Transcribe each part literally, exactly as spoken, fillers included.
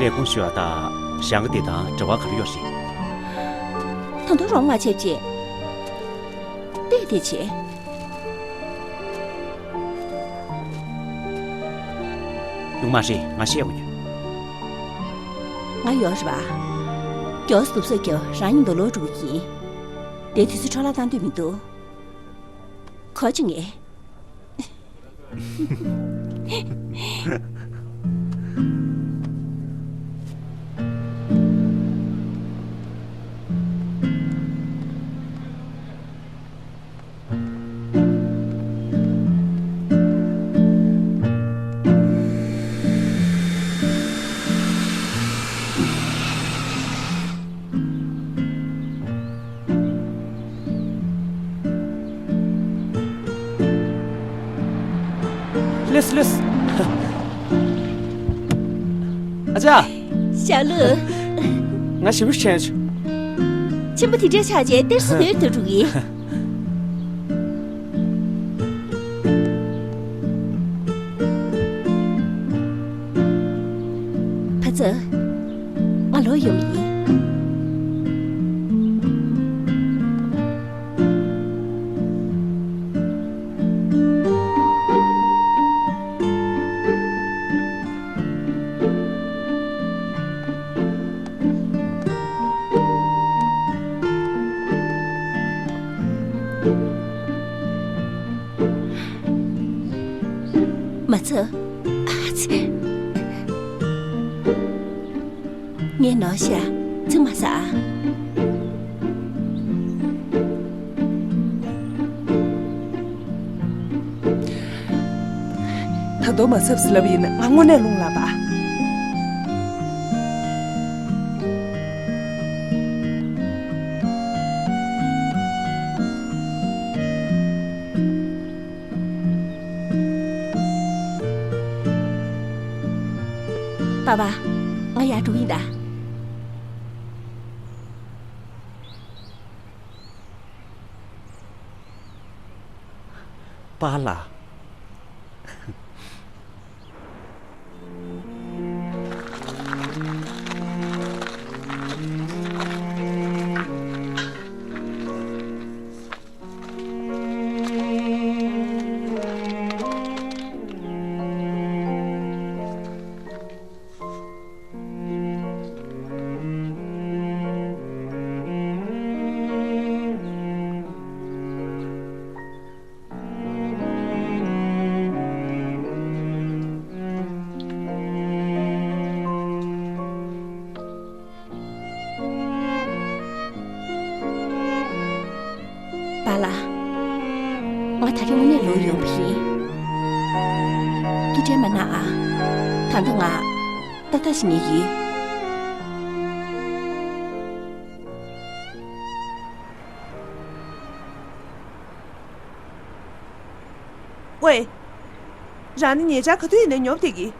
པས་དགོངས་ཞུ་བ་དང་ཞང་གི་དེ་དང་འབྲེལ་བ་ག་རེ་ཡོད་རེད། ད་དུང་རོགས་མ་བྱེད་ཅེས། བལྟས་བལྟས་བྱེད། ཡོང་མ་རེད། ང་བཤད་དགོས་ཡོད། ང་ཡོད་རེད་པ། མགྱོགས་སུ་བསུབ་སོ་རྒྱོབ་རང་ཉིད་འདུག་ལོག་འགྲོ་གི་ཡིན། དེ་དུས་སུ་འཕྲོ་བརླག་བཏང་འདོད་མི་འདུག་གོ་ཅི་ངེས། ལགས་སོ་ལགས་སོ། ཨ་ཅག་ཞྭ་ལུ། ང་ཞེ་པོ་ཞེད་བྱུང་། ཆེན་པོ་དེ་འདྲའི་ཆགས་རྗེས་གཏེར་སྲིད་ནོར་དུ་འགྲོ་གི། ཕ་ཚ། ང་ལོག་ཡོང་ཡིན། མ་ཚོ། ཨ་ཙི། ངས་ནོར་ཤ་ཚིག་མ་ཟ། ད་དུང་མ་ཚབ་ཟེར་ལབ་ཡིན་ན་ང་དངོས་གནས་རླུང་ལངས་པ། པ་པ། ང་ཡར་འགྲོ་ཡིན་ད། པཱ་ལགས། པཱ་ལགས། ང་ད་རེས་དངོས་གནས་ལོག་ཡོང་བ་ཡིན། ཐུགས་ཁྲལ་མ་གནང་ཨ། ད་ལྟ་ང་ཏག་ཏག་ཞིག་ཉལ་ཡོད། ཝེ། རང་ནི་ཉེ་ཆར་ག་དུས་ཡིན་ནའི་ཉོབ་བསྡད་ཀྱི།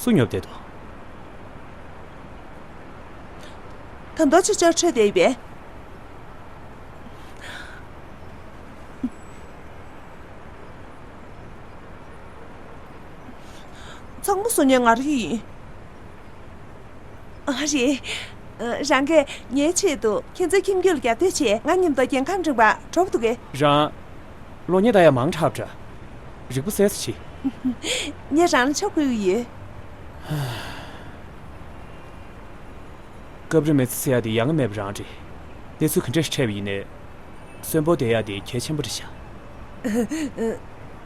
སུ་ཉོབ་བསྡད་དོ། ད་མདོ་ཆེ་ཆར་ཁྲོད་བསྡད་ཡོད་པས། ཚང་མ་སུ་ཉོས་ང་རང་ཡིན། ཨ་རེད། རང་གིས་ངའི་ཆེད་དུ་ཁྱེད་ཚོའི་ཁྱིམ་རྒྱུད་ལ་རྒྱབ་གཏོད་བྱས་ང་མཉམ་དུ་རྒྱལ་ཁམས་འགྲིམ་པར་འགྲོ་གི་འདུག་གས། རང་། གློག་བརྙན་ལྟ་ཡག་མང་དྲགས་པ་འདྲ། རིག་པ་གསལ་ས་ཆེ། ངས་རང་ལ་ཆོ་གི་ཡོད། སྐབས་རེ་མི་ཚེ་ཟེར་ཡག་དེ་ཡ་ང་མེད་པ་རང་རེད། གནས་ཚུལ་ག་འདྲ་ཞིག་འཕྲད་པ་ཡིན་ནའི། གསོན་པོ་བསྡད་ཡག་དེ་གལ་ཆེན་པོ་རེད་ཤག་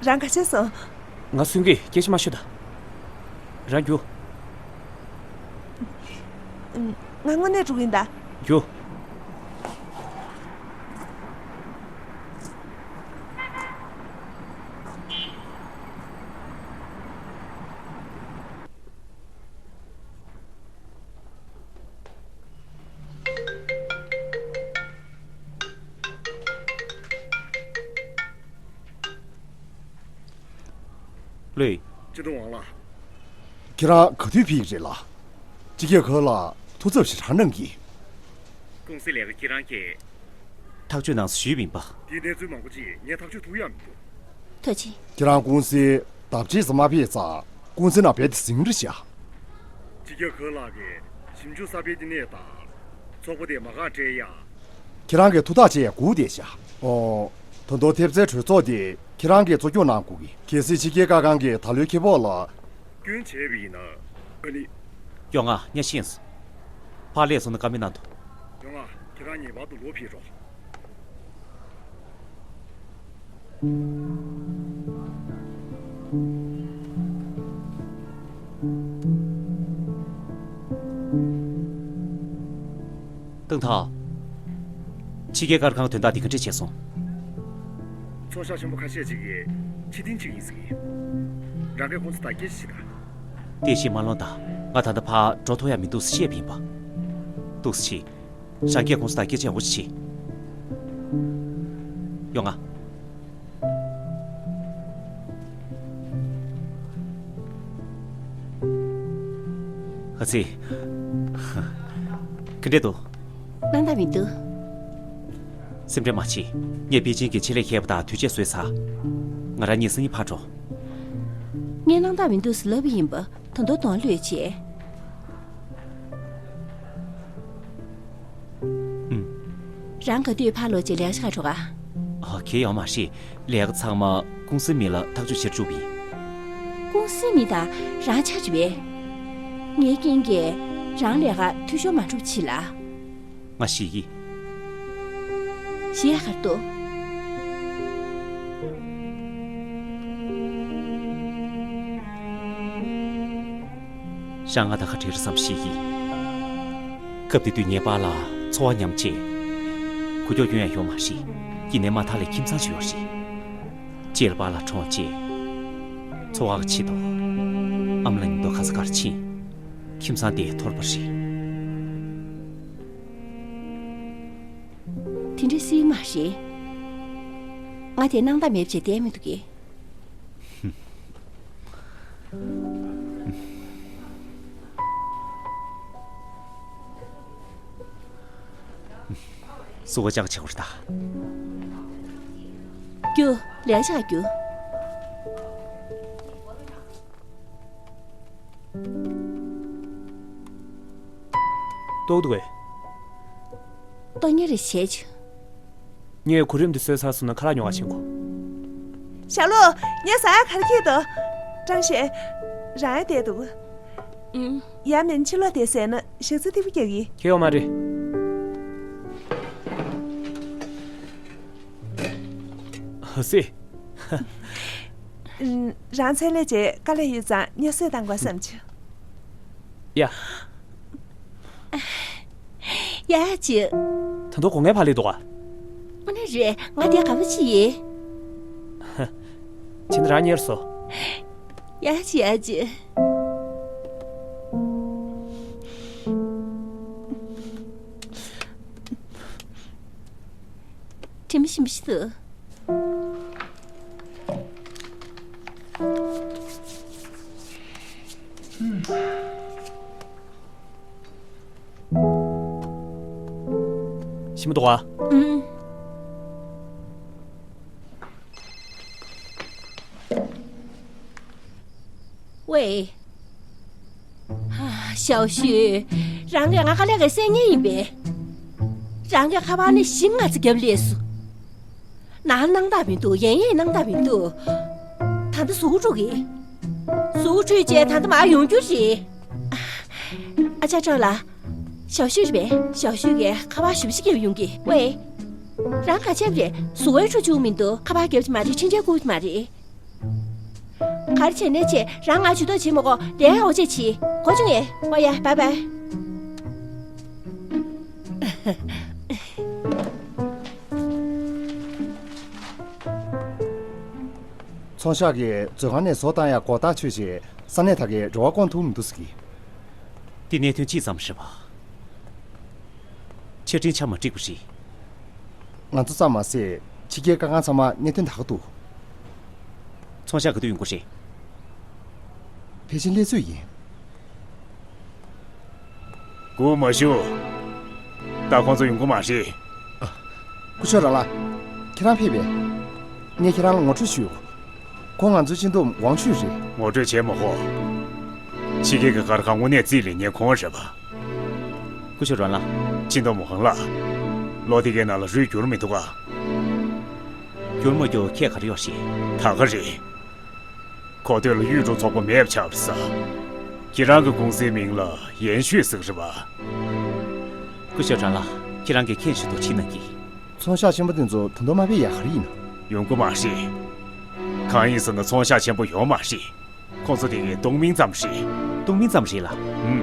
རང་ག་ཚོད་སོང་། ང་སུན་གི། སྐད་ཆ་མ་ཤོད་ད། རང་རྒྱུགས། ང་དངོས་གནས་འགྲོ་གི་ཡིན་ད། རྒྱུགས། ལུས། ཅི་འདྲ་ཝང་ལགས། ཁྱེད་རང་ག་དུས་ཕེབས་ཀྱི་རེད་ལགས། སྤྱི་ཁྱབ་ཁོ་ལ་ཐུགས་འཚབ་ཞེ་དྲག་གནང་གི། ཀུང་སིའི་ལས་ཀ་ཁྱེད་རང་གིས། ཐག་གཅོད་གནང་ཟེར་ཞུས་པ་ཡིན་པ། དེའི་གནས་ཚུལ་མང་པོ་ཅིག་ངས་ཐག་གཅོད་ཐུབ་ཡག་མི་འདུག་ཐུགས་རྗེ་ཆེ། ཁྱེད་རང་ཀུང་སིའི་བདག་གཅེས་སུ་མ་ཕེབས་ཙང་ཀུང་སི་ནང་རྦད་དེ་ཟིང་རེ་བཞག་ཕྱི་རྒྱལ་ཁག་ལ་གི་ཞིབ་འཇུག་གསར་སྤེལ་ལྟེ་གནས་དང་ཚོགས་པ་དེ་མ་ག་སྤྲད་ཡ། ཁྱེད་རང་གི་ཐུགས་ཐག་བཅད་ཡ་སྒུག་བསྡད་ཤག་ཨོ། ད་དུང་ཐེབས་རྩའི་གྲོས་ཚོགས་དེ་ཁྱེད་རང་གིས་གཙོ་སྐྱོང་གནང་དགོས་གི། གལ་སྲིད་ཕྱི་རྒྱལ་བཀའ་ཁང་གིས་ད་ལོའི་ཁེ་སྤོགས་ལ། སྐྱོན་བྱས་པ་ཡིན་ན་ཨ་ནི། ཡོང་ང་། ཉ་ཤེས་སོང་། ཕར་སླེབས་སོང་ན་བཀའ་མོལ་གནང་དང་། ཡོང་ང་། ཁྱེད་རང་ངེས་པར་དུ་ལོག་ཕེབས་རོགས། ཏུང་ཐའོ། ཕྱི་རྒྱལ་བཀའ་ཁང་དོན་དག་འདི་ག་འདྲས་བྱས་སོང་། ཚོགས་ཤག་ཆེན་པོ་ཁ་ཤས་ཅིག་གིས་ཕྱིར་འཐེན་བྱེད་ཀྱི་ཡིན་ཟེར་གྱི། རང་གི་ཁོང་ཚོ་དང་སྐད་ཆ་བྱེད་དང་། བལྟས་ཤིག་མ་ལོང་དང་། ང་ད་ལྟ་ཕར་འགྲོ་ཐུབ་ཡ་མི་འདུག་ཟེར་བཤད་པ་ཡིན་པ། ཏུང་ཧྥང་ཧྲི། རང་གིས་ཁོང་ཚོ་དང་སྐད་ཆ་ཡག་པོ་ཞིག་བྱེད། ཡོང་ང་། ཧ་ཙི། ག་འདྲས་འདུག་སྣང་དག་མི་འདུག་སེམས་ཁྲལ་མ་བྱེད། ངས་པེ་ཅིང་གི་ཆེད་ལས་མཁས་པ་དང་དུས་ཆད་བཟོས་ཚར། ང་རང་གཉིས་སང་ཉིན་ཕར་འགྲོ། ངས་སྣང་དག་མི་འདུག་ཟེར་ལབ་པ་ཡིན་པ། ད་དུང་གདོང་ལྷོད་བྱས། ཨུམ། རང་ག་དུས་ཕར་ལོག་རྗེས་ལས་ཀ་ཆགས་འགྲོ་ག་ཨ། གལ་ཡོད་མ་རེད། ལས་ཀ་ཚང་མ་ཀུང་སིའི་མི་ལ་ཐག་གཅོད་བྱེད་བཅུག་པ་ཡིན། ཀུང་སིའི་མི་དང་རང་ཆ་རེད་པས། ངའི་རྐྱེན་གྱིས་རང་ལས་ཀ་འཐུས་ཤོར་མ་འགྲོ་བྱེད་ལ། ང་ཞེད་ཀྱི། ཞེད་ཡ་ག་རེ་འདུག་རང་ང་དང་ཁ་བྲལ་རེད་བསམ་ཞེད་ཀྱི། སྐབས་དེ་དུས་ངའི་པཱ་ལགས་འཚོ་བ་ཉམས་བྱས། ཁུ་ཁྱོག་སྐྱོན་ཡང་ཡོད་མ་རེད། ཡིན་ནའི་མ་མཐའ་ལ་ཁྱིམ་ཚང་ཞིག་ཡོད་རེད། རྗེས་ལ་པཱ་ལགས་གྲོངས་རྗེས། འཚོ་བ་གི་ཆེད་དུ། ཨ་མ་ལགས་མཉམ་དུ་གྷ་ས་གར་ཕྱིན། ཁྱིམ་ཚང་དེ་འཐོར་བ་རེད། དེ་འདྲ་སྲིད་མ་རེད། ང་དེ་སྣང་དག་མེད་པ་བྱས་བསྡད་མི་འདུག་གས། སུ་བ་ཅག་ཆེ་བར་ད། རྒྱུ། ལས་བྱ་རྒྱུ། ཏོག་ཏོ་གས། ཏོག་ཉེ་རེ་བྱེད་ཆུ། ངས་གོ་རིམ་འདི་བཟོས་ཚར་སོང་ན་ཁ་ལག་ཉོ་ག་ཕྱིན་གོ། ཞྭ་ལོ། ངས་ཟ་ཡ་ག་རེ་ཁྱེར་འདུག་ཀྲང་ཞེ། རང་ཡ་བསྡད་འདུག་ཨུམ། ཡ་མེན་ཕྱི་ལོགས་དེ་ཟས་ན་ཞག་རྩི་ཐིབས་རྒྱག་གི། ཁྱེད་ཡོང་མ་རེད། ཧ་སེ། ཨུམ། རང་ཚེ་ལས་བྱེད་དཀའ་ལས་ཡོད་ཙང་ངས་གསོས་བཏང་དགོས་བསམ་བྱུང་། ཡ། ཡ་ཅི། ད་དུང་སྒོ་ངའི་ཕར་སླེབས་འདུག་ག་དངོས་གནས་རེད། ང་དེ་དགའ་པོ་ཅི་ཡིན། ཕྱིན་ན་རང་གཉེར་སོ། ཡ་ཅི་ཡ་ཅི། དྲི་མ་ཞིམ་པོ་ཞིག་འདུག་ཞིམ་པོ་འདུག་ག་ཨུམ། ཝེ། ཞའོ་ཤུས། རང་གིས་ང་དཀའ་ལས་ཀྱིས་བསད་མཁན་ཡིན་པས། རང་གི་ཁ་པར་ནས་ཞིམ་མངར་ཙམ་བརྒྱབ་སླེབས་སོང་། ནང་སྣང་དག་མི་འདུག་ཡན་ཡན་སྣང་དག་མི་འདུག་ད་ལྟ་གཟུགས་པོ་འཁྲུད་ཀྱི། གཟུགས་པོ་འཁྲུད་བྱས་ད་ལྟ་མར་ཡོང་རྒྱུ་རེད། ཨ་ཅག་ཀྲང་ལགས། ཞའོ་ཤུས་རེད་པས། ཞའོ་ཤུས་ཀྱིས་ཁ་པར་ཞེ་པོ་ཅིག་བརྒྱབ་ཡོང་གི། ཝེ། རང་ག་བྱས་པ་རེད། གཟུགས་པོ་འཁྲུད་བཅུག་མི་འདུག་ཁ་པར་བརྒྱབ་ཀྱི་མ་རེད། འཕྲིན་བཅར་བསྐུར་གྱི་མ་རེད། ག་རེ་བྱས་ནའི་བྱས། རང་ང་ཇུས་གཏོགས་བྱེད་མ་དགོས། ལས་ཀ་འོ་ཅེས་བྱེད། གོ་བྱུང་ངས། ཨོ་ཡ། བཱའི་བཱའི། ཚོང་ཤག་གིས་མཛོད་ཁང་ནས་བཟོ་བཏང་ཡག་སྒོ་རྟགས་ཆོད་རྗེས་ས་གནས་དག་གིས་རེ་བ་བསྐོང་ཐུབ་མི་འདུག་ཟེར་གི། འདི་གནད་དོན་ཅི་ཙམ་རེད་པ། ཆ་འཕྲིན་ཆ་མ་འགྲིག་པ་རེད། ང་ཚོ་ཙམ་མ་ཟད་ཕྱི་རྒྱལ་བཀའ་ཁང་ཚང་མ་གནད་དོན་ད་ག་འདུག་ཚོང་ཤག་ག་དུས་ཡོང་གི་རེད། ཕལ་ཆེར་སླེབས་ཚོད་ཡིན། སྒུག་མ་བཞུགས། ད་ཁོང་ཚོ་ཡོང་གི་མ་རེད། སྐུ་ཞབས་རང་ལགས། ཁྱེད་རང་ཕེབས་པས། ངས་ཁྱེད་རང་ལ་ངོ་སྤྲོད་ཞུ། ཁོང་ང་ཚོའི་སྤྱི་འདོམས་ཝང་ཆུས་རེད། ངོ་སྤྲོད་བྱེད་མ་དགོས། ཕྱི་རྒྱལ་གྱི་སྒར་ཁང་དངོས་གནས་རྩིས་ལེན་མཁན་ཁོང་རེད་པ། སྐུ་ཞབས་རོན་ལགས། ཆིན་ཏོ་མོ་ཧང་ལགས། ལོ་དེ་གའི་ནང་ལ་རུལ་འགྱུར་མི་འདུག་ག་འགྱུར་མ་འགྱུར་ཁྱད་ག་རེ་ཡོད་ཤེས། ད་ག་རེད། གོ་ཐོས་ལ་ཡུས་ཀྲུའུ་ཚོགས་པ་མེད་པ་ཆགས་པ་རེད་ས། ཁྱེད་རང་གི་ཀུང་སིའི་མིང་ལ་ཡན་ཤུས་ཟེར་གི་རེད་པ། སྐུ་ཞབས་རོན་ལགས། ཁྱེད་རང་གིས་མཁྱེན་ཤེས་ཐུབ་ཅིག་གནང་གི། ཚོང་ཤག་ཆེན་པོ་དེ་ཚོ་ད་དུང་མ་ཕེབས་ཡ་ག་རེ་ཡིན་ནམ། ཡོང་གི་མ་རེད། གང་ཡིན་ཟེར་ན་ཚོང་ཤག་ཆེན་པོ་ཡོད་མ་རེད། ཁོང་ཚོ་དེ་གའི་གཏོང་མིང་ཙམ་རེད། གཏོང་མིང་ཙམ་རེད་ལགས། ཨུམ།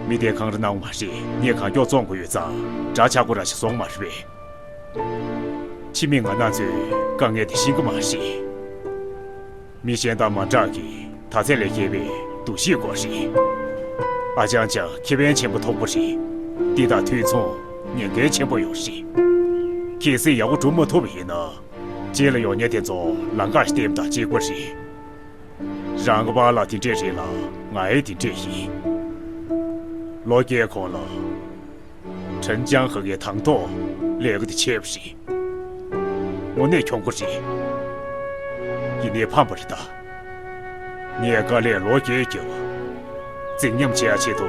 མི་དེ་གང་རེ་གནང་བ་མ་རེད། ངས་གང་མགྱོགས་བཙོང་དགོས་ཡོད་ཙང་འདྲ་ཆགས་པོ་ར་ཞིག་བཟོ་གི་མ་རེད་པས། ཕྱི་མི་ང་རང་ཚོས་དཀའ་ངལ་དེ་ཤེས་ཀྱི་མ་རེད། མི་གཞན་དང་མ་འདྲ་གི་ད་ཚད་ལས་བརྒལ་བའི་འདུ་ཤེས་དགོས་རེད། ཨ་ཅང་ཅང་ཁེ་ཕན་ཆེན་པོ་ཐོགས་པ་རེད། འདི་དང་དུས་མཚུངས་ཉེན་ཁ་ཆེན་པོ་ཡོད་རེད། གལ་སྲིད་ཡག་པོ་སྒྲུབ་མ་ཐུབ་པ་ཡིན་ན། རྗེས་ལ་ཡོང་མཁན་དེ་ཚོ་ལམ་ཁ་ཞིག་བསྟན་པ་དང་གཅིག་པ་རེད། རང་གི་པཱ་ལགས་དེ་འདྲས་རེད་ལ་ང་ཡང་དེ་འདྲས་ཡིན། ལོ་བརྒྱད་གོང་ལ་ཁྲིན་ཅང་ཧེ་གིས་དང་ཐོག་ལས་ཀ་དེ་བྱས་པ་རེད། དངོས་གནས་གྱོང་པོ་རེད། ཡིན་ནའི་ཕམ་པ་རེད་ད། ངས་དཀའ་ལས་ལོ་བརྒྱད་བརྒྱབ། རྫིག་ཉམས་བྱེད་ཡ་ཆེད་དུ་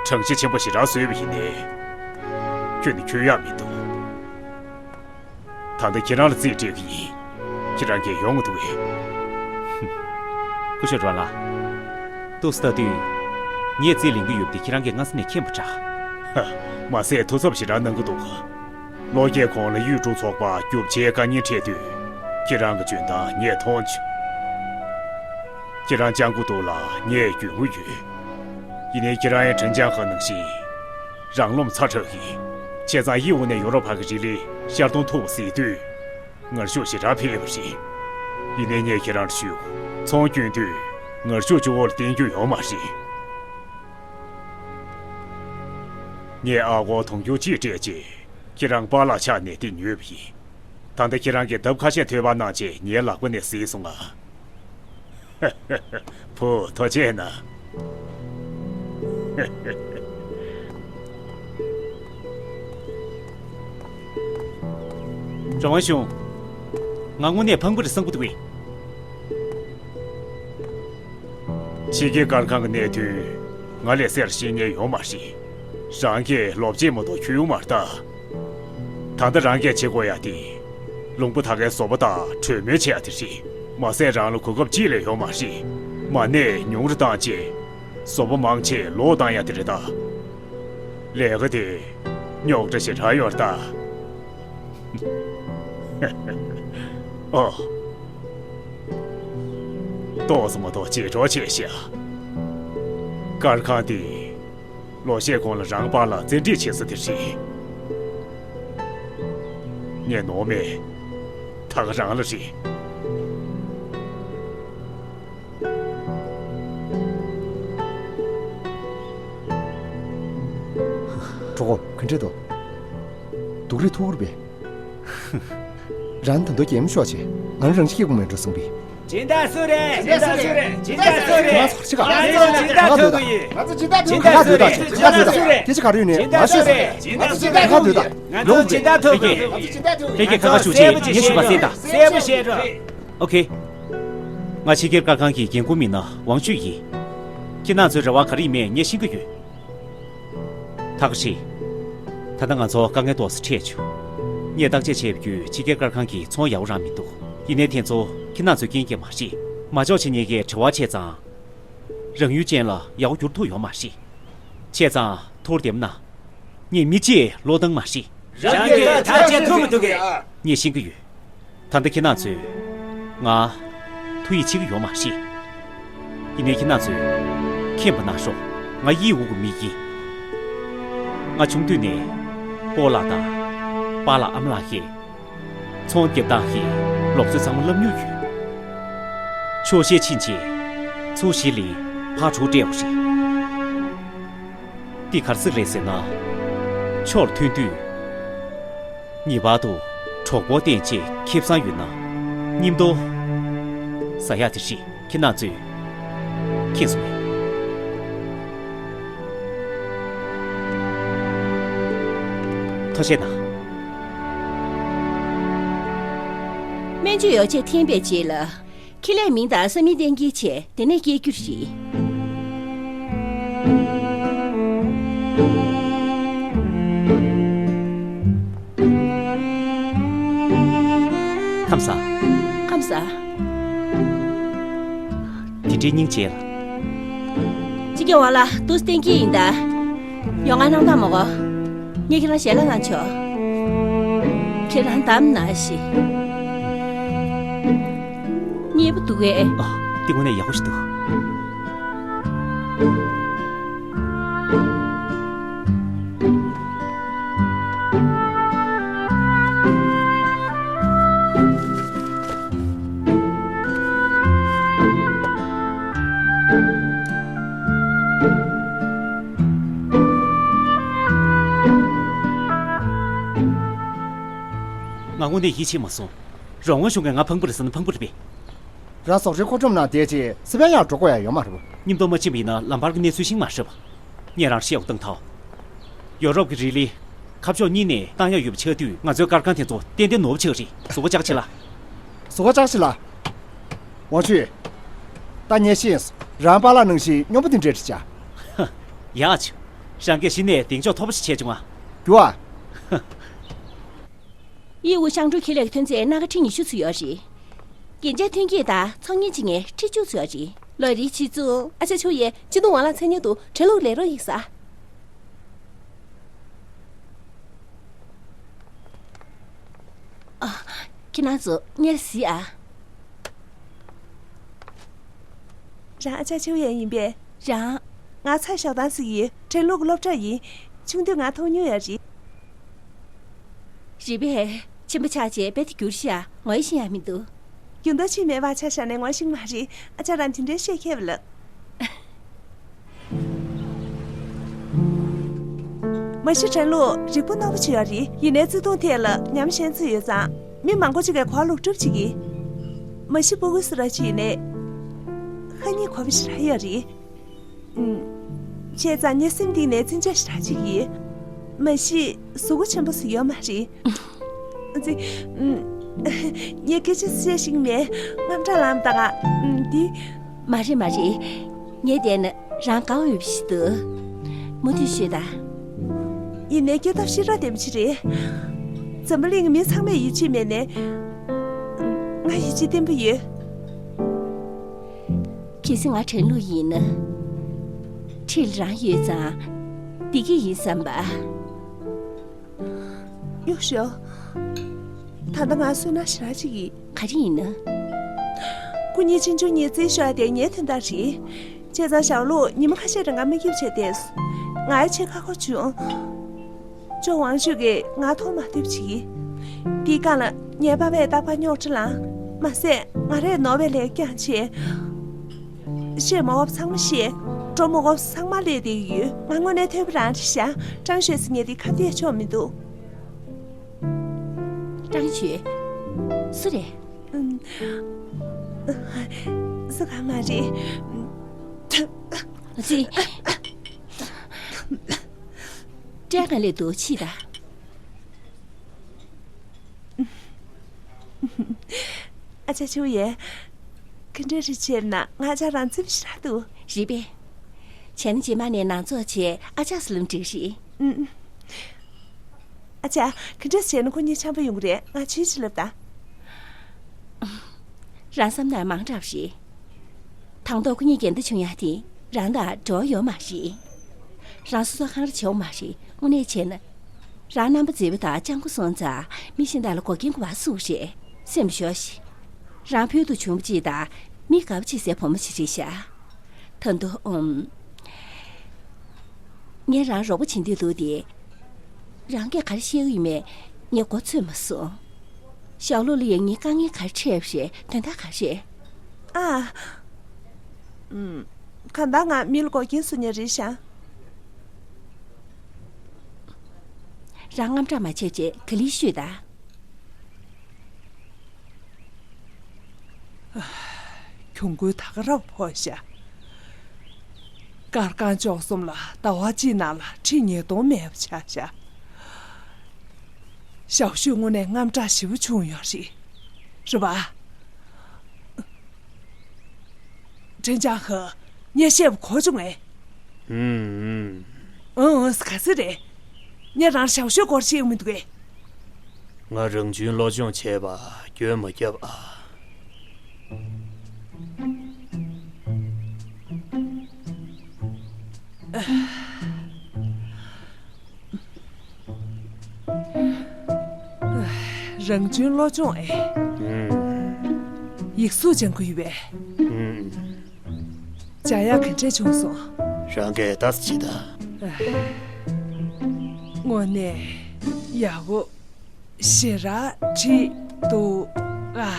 གྲངས་གཞི་ཆེན་པོ་ཞེ་དྲག་བཟོས་པ་ཡིན་ནའི། ཁྱོན་ནས་འཁྱོལ་ཡག་མི་འདུག་ད་ལྟ་ཁྱེད་རང་ལ་རྩིས་སྤྲད་གི་ཡིན། ཁྱེད་རང་གིས་ཡོང་གི་འདུག་གས། སྐུ་ཞབས་རོན་ལགས། ཏོག་ཙམ་ལྟ་དུས། ངས་རྩིས་ལེན་གྱི་ཡོད་པ་དེ་ཁྱེད་རང་གིས་སྔ་ས་ནས་མཁྱེན་པ་འདྲ། ཧ། མ་ཟད་ཐུགས་འཚབ་ཞེ་དྲག་གནང་གི་འདུག་ལོ་བརྒྱད་གོང་ལ་ཡུས་ཀྲུའུ་ཚོགས་པ་རྒྱུག་ཆའི་དཀའ་ཉེན་འཕྲད་དུས། ཁྱེད་རང་གི་འཇོན་ཐང་ངས་མཐོང་བྱུང་། ཁྱེད་རང་སྤྱང་པོ་འདུག་ལ་ངས་རྒྱུས་མངའ་ཡོད། ཡིན་ནའི་ཁྱེད་རང་ཡང་ཁྲིན་ཅང་ཧེ་ནང་བཞིན། རང་རློམ་ཚ་དྲགས་ཡིན། བྱས་ཙང་དབྱིན་ཝུའུ་ནས་ཡོ་རོབ་བར་གྱི་རི་ལི་ཤར་གཏོང་ཐུབ་པ་གཟིགས་དུས། ངར་ཤུགས་ཞེ་དྲག་འཕེལ་བ་རེད། ཡིན་ནའི་ངས་ཁྱེད་རང་ལ་ཞུ། ཚོང་སྐྱོན་དུས། ངར་ཤུགས་གཅིག་པོ་ལ་བརྟེན་རྒྱུ་ཡོད་མ་རེད། ངས་ཨ་སྒོར་དུང་ཕྱུར་གཅིག་སྤྲད་རྗེས། ཁྱེད་རང་པཱ་ལགས་ཆགས་ནས་དེ་ཉོས་པ་ཡིན། ད་ལྟ་ཁྱེད་རང་གིས་ལྡབ་ཁ་ཤས་ཐོལ་པ་གནང་རྗེས་ངའི་ལག་པ་ནས་གཟིགས་སོང་ང་། བུ། ཐུགས་རྗེ་གནང་། རང་དབང་གཞུང་། ང་དངོས་གནས་ཕངས་པ་རེད་བསམ་གྱི་འདུག་གས། ཕྱི་རྒྱལ་སྒར་ཁང་གི་གནད་དོན་ང་ལས་གསལ་ཤེས་མཁན་ཡོད་མ་རེད། རང་གིས་ལོ་བརྒྱད་མ་གཏོགས་ཁྱོན་ཡོང་མ་རེད་ད། ད་ལྟ་རང་གིས་བྱེད་དགོས་ཡ་དེ། ལུང་པ་དག་གའི་བཟོ་པ་དང་གྲོས་མོལ་བྱེད་ཡ་དེ་རེད། མ་ཟད་རང་ལ་གོ་སྐབས་གཅིག་ལས་ཡོད་མ་རེད། མ་གནས་ཉུང་རུ་བཏང་བྱས། བཟོ་པ་མང་ཆེ་ལོག་བཏང་ཡ་དེ་རེད་ད། ལས་ཀ་དེ་རྙོག་དྲ་ཞེ་དྲག་ཡོད་རེད་ད། ཨོ། ཏོག་ཙམ་མ་གཏོགས་ཅི་འདྲ་བྱས་ཤག་སྒར་ཁང་དེ། ལོ་ཤས་གོང་ལ་རང་པཱ་ལགས་བཙན་ཁྲིད་བྱེད་ས་དེ་རེད། ངས་ནོར་མེད། ད་ག་རང་ལ་རེད། གྲོགས་པོ། ག་འདྲས་འདུག་སྡུག་རུས་ཐུག་གི་རེད་པས། རང་ད་དུང་གད་མོ་ཤོར་བྱས། ང་རང་རང་ཤི་སྐྱེ་དགོས་མེད་འགྲོ་གསུངས་པས། སྦྱིན་བདག་སུ་རེད། སྦྱིན་བདག་སུ་རེད། སྦྱིན་བདག་སུ་རེད། ང་ཚོ་སྦྱིན་བདག་ཐོབ་གི་ཡིན། ང་ཚོ་སྦྱིན་བདག་ཐོབ་གི་ཡིན། སྦྱིན་བདག་སུ་རེད། སྦྱིན་བདག་སུ་རེད། སྐད་ཆ་ག་རེ་ཡོད་ནས་མ་ཤོད་ཟེར། ང་ཚོ་སྦྱིན་བདག་ཐོབ་གི་ཡིན། ང་ཚོ་སྦྱིན་བདག་ཐོབ་གི་ཡིན། ཕ་གི། ཕ་གི་ཁ་ཁ་ཤུགས་བྱས། ངས་ཞུས་པ་གསན་དང་། གསལ་པོ་བཤད་རོགས། ཨོ་ཁེ། ང་ཕྱི་རྒྱལ་སྒར་ཁང་གི་འགན་འཁུར་མི་སྣ་ཝང་ཅུས་ཡིན། ཁྱེད་རྣམ་ཚོའི་རེ་བ་ག་རེ་ཡིན་མིན་ངས་ཤེས་ཀྱི་ཡོད། ཐག་ཆེ། ད་ལྟ་ང་ཚོ་དཀའ་ངལ་ཏོག་ཙམ་འཕྲད་བྱུང་། ངས་བརྟག་དཔྱད་བྱས་པ་བརྒྱུད་ཕྱི་རྒྱལ་སྒར་ཁང་གིས་ཚོང་ཡག་པོ་རག་མི་འདུག་ཡིན་ནའི་དེ་ཚོ་ཁྱེད་རྣམ་ཚོའི་རྐྱེན་གྱིས་མ་རེད། མ་འཇོག་བྱེད་མཁན་གྱིས་དྲི་བ་བྱས་ཙང་། རང་ཡུལ་ཅན་ལ་ཡག་པོ་འགྱུར་ཐུབ་ཡོད་མ་རེད། བྱས་ཙང་ཐུགས་བདེ་མོ་གནང་། ངས་མི་གཅིག་བློས་བཏང་མ་རེད། རང་གིས་ཐག་བཅད་ཐུབ་མི་འདུག་གས། ངས་ཤེས་ཀྱི་ཡོད། ད་ལྟ་ཁྱེད་རྣམ་ཚོས་ང་ཐུགས་ཡིད་ཆེས་ཀྱི་ཡོད་མ་རེད། ཡིན་ནའི་ཁྱེད་རྣམ་ཚོས་མཁྱེན་པ་གནང་ཤོག་ང་དབྱིན་ཝུའུ་གི་མི་ཡིན། ང་ཆུང་དུས་ནས་སྤོ་ལགས་དང་པཱ་ལགས་ཨ་མ་ལགས་ཀྱིས་ཚོང་རྒྱབ་སྟངས་ཀྱི་ལུགས་སྲོལ་ཚང་མ་བསླབ་མྱོང་ཡོད། ཆོག་ཤེས་ཕྱིན་རྗེས་ཚོང་གཞི་ལས་ཕར་འགྲོ་སྤྲད་པ་རེད། འདི་ག་རེ་ཟེར་རེད་ཟེར་ན། ཕྱོགས་ལ་ཐོན་དུས། ངེས་པར་དུ་གྲོགས་པོ་བསྟེན་ཆེད་ཁེ་བཟང་ཡོད་ན། མཉམ་དུ་ཟ་ཡག་དེ་རེད། ཁྱེད་རྣམ་ཚོས་མཁྱེན་སོང་ངས། ཐུགས་རྗེ་གནང་། སྨན་བཅོས་ཡོ་བྱད་འཐེན་པའི་རྗེས་ལ། ཁེ་ལས་མིང་དང་ས་མིང་གཏན་འཁེལ་བྱས་དེ་ནས་སྐྱེལ་རྒྱུ་རེད། ཁམས་བཟང་། ཁམས་བཟང་། དེ་འདྲའི་སྙིང་རྗེ་ལ། ཅི་སྐྱོ་བ་ལ་དུས་གཏན་འཁེལ་ཡིན་ད། ཡོང་ང་གནང་དང་མོ་གོ། ངས་ཁྱེད་རང་ཞལ་ལག་གནང་ཆོག་ཁྱེད་རང་གདམ་ན་ཤི། མཉེས་པོ་འདུག་གས། ཨ། འདི་དངོས་གནས་ཡག་པོ་ཞིག་འདུག་ང་དངོས་གནས་ཡིད་ཆེས་མ་སོང་། རོགས་དངོས་བྱུང་གི་ང་ཕངས་པོ་རེད་ཟེར་ན་ཕངས་པོ་རེད་པས། རང་ཟོག་རིགས་མཁོ་སྒྲུབ་ནང་བསྡད་རྗེས་སི་པན་ཡར་འགྲོ་དགོས་ཡ་ཡོད་མ་རེད་པ། མཉམ་དུ་མ་ཕྱིན་པ་ཡིན་ན་ལམ་བར་གྱི་གནས་ཚུལ་ཤེས་མ་ཤེས་པ། ངས་རང་བཤད་འོག་བཏང་ཐལ། ཡོ་རོབ་ཀྱི་རི་ལི། ཁ་ཕྱོགས་གཉིས་ནས་བཏང་ཡ་ཡོད་པ་ཆགས་དུས་ང་ཚོའི་སྐར་ཁང་དེ་ཚོ་ཏན་ཏན་ནོར་བ་ཆགས་རེད། གཟུགས་པོ་ལྕགས་ཕྱི་ལ། གཟུགས་པོ་ལྕགས་ཕྱི་ལ། ཝང་ཆུས། ད་ངས་ཤེས་སོང་། རང་པཱ་ལགས་ནང་བཞིན་སྙོམས་པོ་དེ་འདྲས་རེད་བྱ། ཧ། ཡག་བྱུང་། རང་གིས་གཞི་ནས་གདེང་འཇོག་མཐོ་པོ་ཞིག་བྱས་བྱུང་ང་། རྒྱུ་ཨ། ཧ། ཡིའུ་ཤང་ཀྲུའུ་ཁེ་ལས་ཀྱི་ཐོན་རྫས་སྣ་ཁ་ཁྲི་ཉི་ཤུ་ཚུད་ཡོད་རེད། རྒྱན་ཆ་ཐོན་སྐྱེད་དང་ཚོང་གཉེར་བྱེད་མཁན་ཁྲི་བཅུ་ཚུད་ཡོད་རེད། ལོ་རེའི་ཆེད་བཙུགས། ཨ་ཅག་ཆུ་ཡེ་སྤྱི་འཐུས་ཝང་ལགས་མཚན་སྙན་དུ་དྲན་གླུ་ལེན་རོགས་ཡིན་ས། ཨ། ཁྱེད་རང་ཚོ་སྔོན་ལ་གཟིགས་ཨ། རང་ཨ་ཅག་ཆུ་ཡེ་ཡིན་པས། རང་། ང་ཚ་ཞོགས་དང་ཟིག་ཡིན། དྲན་གླུ་གི་སློབ་གྲྭ་ཡིན། ཆུང་དུས་ང་མཐོང་མྱོང་ཡོད་རེད། རེད་པས། ཆེན་པོ་ཆགས་རྗེས་རྦད་དེ་འགྱུར་ཤག་ངོ་ཡ་ཤེས་ཡ་མི་འདུག་རྒྱུ་མདོག་ཅིག་མེད་པ་ཆ་བཞག་ནས་ངོ་ཤེས་མ་རེད། ཨ་ཅག་རང་དེ་འདྲའི་བཤད་མཁས་པ་ལགས། མ་གཞི་དྲན་གླུ་རིག་པ་རྣོ་པོ་ཅིག་ཡོད་རེད། ཡིན་ནའི་བརྩེ་དུང་ཐད་ལ་ཉམས་ཞན་ཚོད་ཡོད་ཙང་། མི་མང་པོ་ཅིག་གིས་གོ་ལུག་སྒྲུབ་བྱེད་ཀྱི། མ་གཞི་སྤུ་གུ་སུ་ར་ཅིག་ཡིན་ནའི་ཁ་ཉིན་གོ་བ་ཞེ་དྲག་ཡོད་རེད། ཨུམ། བྱས་ཙང་ངའི་སེམས་གཏིང་ནས་བརྩི་འཇོག་ཞེ་དྲག་ཅིག་ཡོད། མ་གཞི་གཟུགས་པོ་ཆེན་པོ་སུ་ཡོད་མ་རེད། ཙི། ཨུམ། ངས་སྐད་ཆ་བཤད་ཤེས་ཀྱི་མེད། རྔམ་སྐྲག་ལངས་པ་དང་། ཨུམ། འདི། མ་རེད་མ་རེད། ངས་བལྟས་ན་རང་དགའ་བོ་ཡོད་པ་ཞིག་འདུག་མུ་མཐུད་ཤོད་དང་། ཡིན་ནའི་སྐྱེ་སྟོབས་ཤེས་རབ་ལྡན་པ་ཅིག་རེད། འཛམ་བུ་གླིང་གི་མི་ཚང་མས་ཡིད་ཆེས་མེད་ནའི། ང་ཡིད་ཆེས་བརྟན་པོ་ཡོད། གལ་སྲིད་ང་དྲན་གླུ་ཡིན་ན། འཁྲིས་ལ་རང་ཡོད་ཙང་། བདེ་སྐྱིད་ཡིན་བསམ་པ། གཡུག་ཞོག་ད་ལྟ་ང་བསོད་ནམས་ཞེ་དྲག་ཅིག་ཡིན། ག་རེ་ཡིན་ན། སྐུ་ཉིད་ཆེ་ཆུང་གཉིས་རྩིས་ཤོར་དེ་ངའི་དོན་དག་རེད། བྱས་ཙང་ཞའོ་ལུའུ་ཉི་མ་ཁ་ཤས་རིང་ང་མ་སྐྱིད་བྱས་ཏེ། ང་ཡ་ཆེ་ཁ་ཁོ་བྱུང་། ཅོ་ཝང་ཞུས་ཀྱིས་ང་མཐོང་མ་ཐུབ་བྱས། དེའི་སྒང་ལ་ངའི་པ་ཕས་རྟག་པར་རྙོག་དྲ་ལངས། མ་ཟད་ང་རས་ནོར་བའི་ལས་རྐྱང་བྱས། བཤད་མ་དགོས་པ་ཚང་མ་བཤད། འགྲོ་མ་དགོས་པ་ཚང་མ་སླེབས་བསྡད་ཡོད། ང་དངོས་གནས་ཐོས་པ་རང་རེད་ཤག་ཀྲང་ཞོས་ཟེར་མཁན་དེ་ཁ་གཏད་ཆོག་མི་འདུག་ཀྲང་ཞོས། སུ་རེད། ཨུམ། སུ་གང་མ་རེད། ཙི། སྐྲ་གང་ལས་འདུག་ཕྱིས་ད། ཨ་ཅག་ཆུ་ཡེ། ག་འདྲ་རེད་བྱས་ན་ང་ཅག་རང་ཚིམ་ཞེ་དྲག་འདུག་རེད་པས། བྱས་ན་རྗེས་མ་ནས་ནང་ཚོགས་བྱས་ཨ་ཅག་ཟེར་ལབ་འགྲིག་རེད། ཨུམ། ཨ་ཅག་ག་འདྲ་བྱས་ན་ཁོ་གཉིས་འཆམ་པོ་ཡོང་གི་རེད། ང་ཆོས་ཅིག་ལབ་ད། རང་བསམ་ན་མང་དྲགས་རེད། དང་ཐོག་ཁོ་གཉིས་འགལ་ཟླ་བྱུང་ཡ་དེ་རང་དང་འབྲེལ་བ་ཡོད་མ་རེད། རང་སོ་སོ་འཁང་ར་བྱེད་འོ་མ་རེད། དངོས་གནས་བྱས་ན། རང་རྣམ་པ་མཛེས་པོ་དང་སྤྱང་པོ་སོང་ཙང་མི་གཞན་དག་ལ་འགོག་རྐྱེན་དགོས་པ་སུ་རེད། སེམས་ཞོག་ཤིག་རང་ཕུལ་དུ་བྱུང་བ་ཅིག་དང་མི་དགའ་པོ་ཅིག་ཟེར་བུ་མོ་ཞིག་རེད་ཤག་ད་དུང་ཨུམ། ངས་རང་རོགས་པ་བྱེད་འདོད་འདུག་སྟེ། རང་གིས་ག་རེ་བཤད་ཀྱི་ཡོད་མེད་ངས་མགོ་ཚོས་མ་སོང་། ཞའོ་ལུའུ་ལ་ཡང་ངས་དཀའ་ངལ་ག་རེ་འཕྲད་པ་རེད། དོན་དག་ག་རེ་རེད། ཨ། ཨུམ། གང་ལྟར་ང་མི་ལ་འགོག་རྐྱེན་བཟོ་མཁན་རེད་ཤག་རང་དངངས་སྐྲག་མ་བྱེད་ཅེས་ག་ལེར་ཤོད་དང་། གྱོང་གུན་ད་ག་རང་ཕོག་ཤག་སྐར་རྐང་བཅུ་གསུམ་ལ་ཟླ་བ་གཅིག་ནང་ལ་ཁྲི་ཉིས་སྟོང་མེད་པ་ཆགས་ཤག་ཞའོ་ཤུས་དངོས་གནས་དངངས་སྐྲག་ཞེ་པོ་བྱུང་ཡོད་རེད། རེད་པ། ཀྲེན་ཅང་ཧེ། ངས་བཤད་པ་གོ་བྱུང་ངས། ཨུམ་ཨུམ། ཨང་ཨང་། ག་ཚོད་རེད། ངས་རང་ཞའོ་ཤོའི་སྐོར་བཤད་ཡོང་མི་འདུག་གས། ང་རང་གཅུན་བློ་སྦྱོང་བྱས་པ་སྐྱོན་མ་བརྒྱབ་ཨ། རང་གཅུན་བློ་སྦྱོང་ཨེ། ཨུམ། ཡིག་གཟུགས་སྦྱང་གི་ཡོད་པས། ཨུམ། སྦྱང་ཡག་ག་འདྲས་བྱུང་སོང་། རང་གིས་ལྟ་ཙམ་བྱེད་དང་། དངོས་གནས་ཡག་པོ་ཞེ་དྲག་བྲིས་འདུག་ཨ།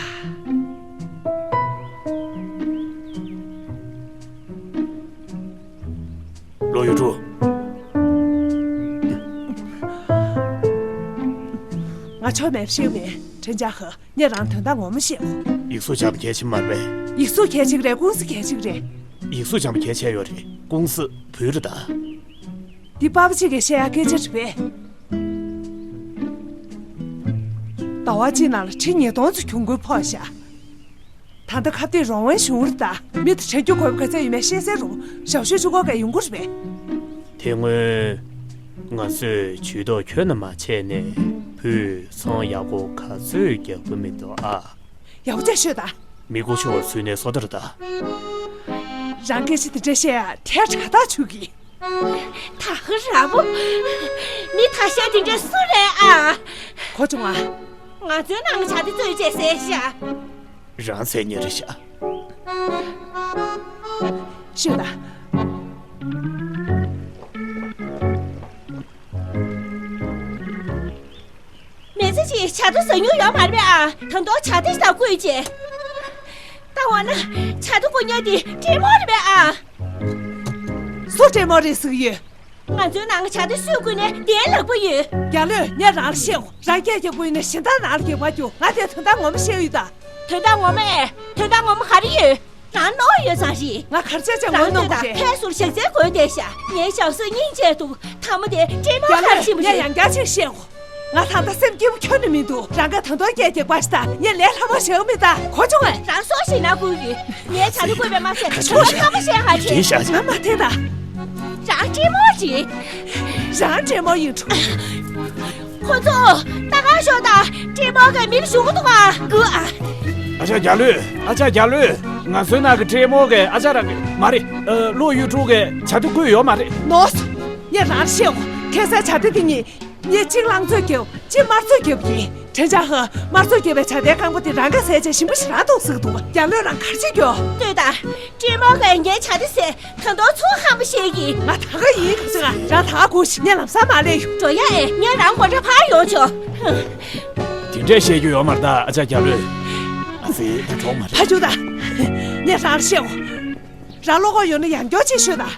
ལོ་ཡུ་ཀྲུའུ། ང་ཆོ་མེད་ཤེས་མེད། ཁྲེན་ཅང་ཧེ། ངས་རང་དོན་དག་ངོ་མ་བཤད་གོ། ཡིག་གཟུགས་སྦྱང་གལ་ཆེན་མ་རེད་པས། ཡིག་གཟུགས་གལ་ཆེ་གི་རེད། ཀུང་སི་གལ་ཆེ་གི་རེད། ཡིག་གཟུགས་སྦྱང་གལ་ཆེ་ཡོད་རེད། ཀུང་སི་བུ་རེད་ད། འདི་པ་པ་ཅིག་གིས་བཤད་ཡག་སྐད་ཆ་རེད་པས། ཟླ་བ་གཅིག་ནང་ལ་ཁྲི་ཉིས་སྟོང་ཙམ་གྱོང་གུན་ཕོག་ཤག་ད་ལྟ་ཁ་གཏད་རང་དབང་གཞུང་རེད་ད། མི་དེ་དྲན་རྒྱུ་དགོས་པ་ག་ཚད་ཡོད་མེད་ཤེས་གསལ་རུང་ཞའོ་ཤོ་གཅིག་པོ་གིས་ཡོང་གི་རེད་པས། དེ་སྔོན་ང་ཚོས་ཇུས་གཏོགས་ཁྱོན་ནས་མ་བྱས་ནས་བུས་ཚོང་ཡག་པོ་ག་ཚོད་རྒྱག་གི་མི་འདུག་ཨ། ཡག་པོ་བྱས་ཤོད་ད། མི་མགོ་ཆུང་བ་ཚུད་ནས་སོ་ཐར་ད། རང་སྐད་ཆ་དེ་འདྲ་བཤད་ཡ་ཐལ་དྲགས་ཐག་ཆོད་གི། ད་ག་ར་བོ། མི་ཐ་ཤལ་དེ་འདྲ་སུ་རེད་ཨ། གོ་བྱུང་ཨ། ང་ཚོའི་ནང་ཆ་དེ་རྩོད་བྱས་ཟེར་ཤག་རང་ཚད་ཉེ་རེད་ཤག་ཤོད་ད། མི་ཚེ་གཅིག་ཇ་རྟ་ཟ་མྱོང་ཡོད་མ་རེད་པས་ཨ། ད་དུང་ཇ་རྟ་ཞིག་དང་བསྐུར་བྱས། ད་འོ་ན་ཇ་རྟ་བསྐུར་མཁན་དེ་ཀྲེན་མོ་རེད་པས་ཨ། སུ་ཀྲེན་མོ་རེད་ཟེར་གྱི་ཡོད། ང་ཚོའི་ནང་ཇ་རྟ་སུས་བསྐུར་ནའི་དེའི་ལག་པ་ཡོད། རྒྱ་ལོས། ངས་རང་ལ་བཤད་གོ། རང་སྐད་རྒྱག་དགོས་ན་གཞན་དག་ནང་ལ་རྒྱག་པར་རྒྱུགས། ང་དེ་དོན་དག་ངོ་མ་བཤད་ཡོད་ད། དོན་དག་ངོ་མ་ཨེ། དོན་དག་ངོ་མ་ག་རེ་ཡོད། རང་ནོར་ཡོད་ཙང་རེད། ང་གར་ཆ་ཆ་ངོ་རང་གནོང་གི་ལྟོས་དང་རེད། ཕས་སུར་ཞག་རྩེ་དགོས་བསྡད་ཤག་ངའི་ཞག་སོ་སྙིང་རྗེ་འདུག་ཐ་མ་དེ་ཀྲེན་མོ་ཡང་ཁར་ཕྱིན་པ་ངས་རེད། ཡང་བསྐྱར་ཅིག་བཤད་གོ། ང་ད་ལྟ་སེམས་སྐྱིད་པོ་ཁྱོན་ནས་མི་འདུག་རང་ག་ད་དུང་སྐད་རྒྱག་པ་ཞིག་དང་ངས་ལས་སླ་མོ་བྱེད་ཀྱི་མི་ད། གོ་བྱུང་ངས། རང་སྲོག་ཞིག་ན་དགོས་ཀྱི། ངའི་ཇ་རྟ་བསྐུར་བས་མ་ཚད་ག་ཚོད་ང་ཤོག་ཁ་པོ་བཤད་ཧ་ཆེ། ང་མ་འཐེན་ད། རང་ཀྲེན་མོ་རེད། རང་ཀྲེན་མོ་ཡིན་འགྲོ། ཁོ་ཚོ་ལྟ་ག་ཤོག་དང་། ཀྲེན་མོ་གིས་མི་ལ་ཞུ་གི་འདུག་ཨ། དགོས་ཨ། ཨ་ཅག་རྒྱ་ལོས། ཨ་ཅག་རྒྱ་ལོས། ང་ཚོའི་ནང་གི་ཀྲེན་མོ་གིས་ཨ་ཅག་རང་གི་མ་རེད། ཨ། ལོ་ཡུ་ཀྲུའུ་གིས་ཇ་རྟ་བསྐུར་ཡོད་མ་རེད། ནོར་སོང་། ངས་རང་ལ་བཤད་གོ། ཁ་སང་ཇ་རྟ་དེ་གཉིས་ངས་གཅིག་རླངས་བཙོས་བརྒྱབ། གཅིག་དམར་བཙོས་བརྒྱབ་ཀྱིས། ཁྲེན་ཅང་ཧེ། དམར་བཙོས་བརྒྱབ་པའི་ཇ་རྟའི་རྐང་པ་དེ་རང་གིས་བཟས་བྱས་ཞིམ་པོ་ཞིག་རང་འདུག་ཟེར་གྱི་འདུག་རྒྱ་ལོས་རང་ག་རེ་བྱེད་རྒྱུ། ལྟོས་དང་། ཀྲེན་མོ་གིས་ངའི་ཇ་རྟ་བཟས། ད་དུང་ཚུར་ཧམ་པ་བཤད་ཀྱིས། ང་ད་ག་ཡིན་ག་ཟེར། རང་ད་ག་སྒུག་ཤིག་ངས་ལམ་སང་མར་སླེབས་ཡོང་། འགྲོ་ཡ་ཨེ། ངས་རང་སྒོ་འགྲམ་ཕར་ཡོང་ཆོག་དེ་འདྲས་བཤད་རྒྱུ་ཡོད་མ་རེད་ད་ཨ་ཅག་རྒྱ་ལོས། ཨ་ཙི་ད་གྲོགས་མ་རེད། ཕར་རྒྱུགས་དང་། ངས་རང་ལ་བཤད་གོ། རང་བློ་ཁོག་ཡོད་ན་ཡང་སྐྱར་ཅིག་ཤོད་དང་།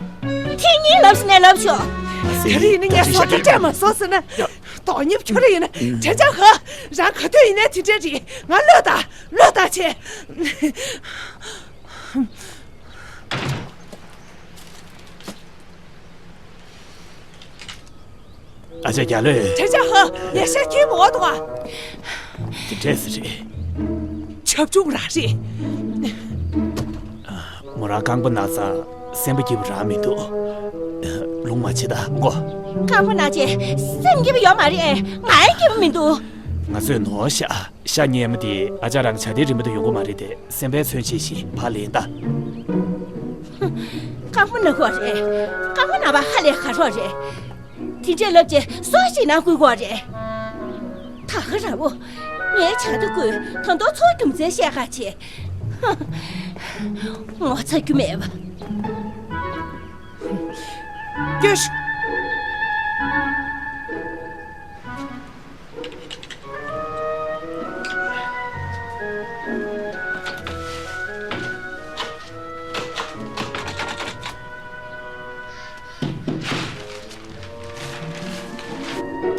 ཐེངས་གཉིས་ལབ་ཟིན་ནས་ལབ་ཤོག་ད་རེས་ཡིན་ན་ངས་སོ་ཐར་སྤྲད་མ་སོང་ཟེར་ན། ཡ། དོ་ཉིབ་ཁྱོད་ར་ཡིན་ན་ཁྲེན་ཅང་ཧེ། རང་ག་དུས་ཡིན་ནའི་དེ་འདྲས་རེད། ང་གློད་ད། གློད་ད་བྱས། ཨ་ཅག་རྒྱ་ལོས། ཁྲེན་ཅང་ཧེ། ངས་ཤ་ཁྱིའི་མོ་དང་། དེ་འདྲས་རེད། ཆབ་ཆུང་རང་རེད། མོ་རང་རྐང་པ་ན་ཙང་སེམས་པ་སྐྱིད་པོ་རང་མི་འདུག་ལུང་མ་བྱེད་ད་མགོ། རྐང་པ་ན་ཅེ་སེམས་སྐྱིད་པོ་ཡོད་མ་རེད། ང་ཡང་སྐྱིད་པོ་མི་འདུག་ང་ཚོས་ནོར་ཤག་ཤ་ཉལ་མ་དེ་ཨ་ཅག་རང་ཇ་རྟའི་རིན་པ་དུ་ཡོང་གི་མ་རེད་དེ་སེམས་པའི་མཚོན་བྱེད་བཞིན་ཕར་ལེན་ད། རྐང་པ་ན་གོ་རེད། རྐང་པ་ན་པ་ཧ་ལས་ཁ་རོག་རེད། དེ་འདྲས་ལབ་རྗེས་སོ་ཞིག་ནང་བསྐུར་དགོས་རེད། ད་ག་ར་བོ། ངའི་ཇ་རྟ་བསྐུར་ད་དུང་ཚུར་རྒྱུ་མཚན་བཤད་ཁ་ཆེ། ངོ་ཚ་རྒྱུ་མེད་པ། སྐྱོད་ཤོག་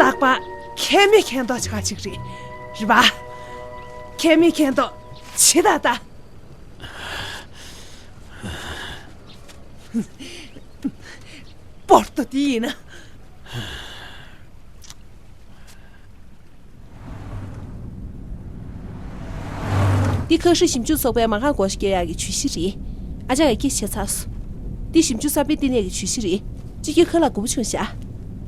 རྟག་པར་ཁྱད་མེད་མཁན་ཐོག་ཆགས་ཅིག་རེད། རེད་པ། ཁྱད་མེད་མཁན་ཐོག་ཇི་ལྟར་ལྟ། སྤོར་ཏོ་དེ་ཡིན་ན། འདི་ཁ་ཧྲི་ཞིབ་འཇུག་ཚོགས་པའི་མ་རྐང་བགོ་བཤའ་སྐྱོན་ཡག་གི་ཇུས་གཞི་རེད། ཨ་ཅག་གིས་སྐད་ཆ་བྱས་ཚར་སོང་། འདི་ཞིབ་འཇུག་གསར་པའི་བསྟི་གནས་ཀྱི་ཇུས་གཞི་རེད། སྤྱི་རྒྱུ་ཁ་ལག་དགུ་པོ་བྱུང་ཤག་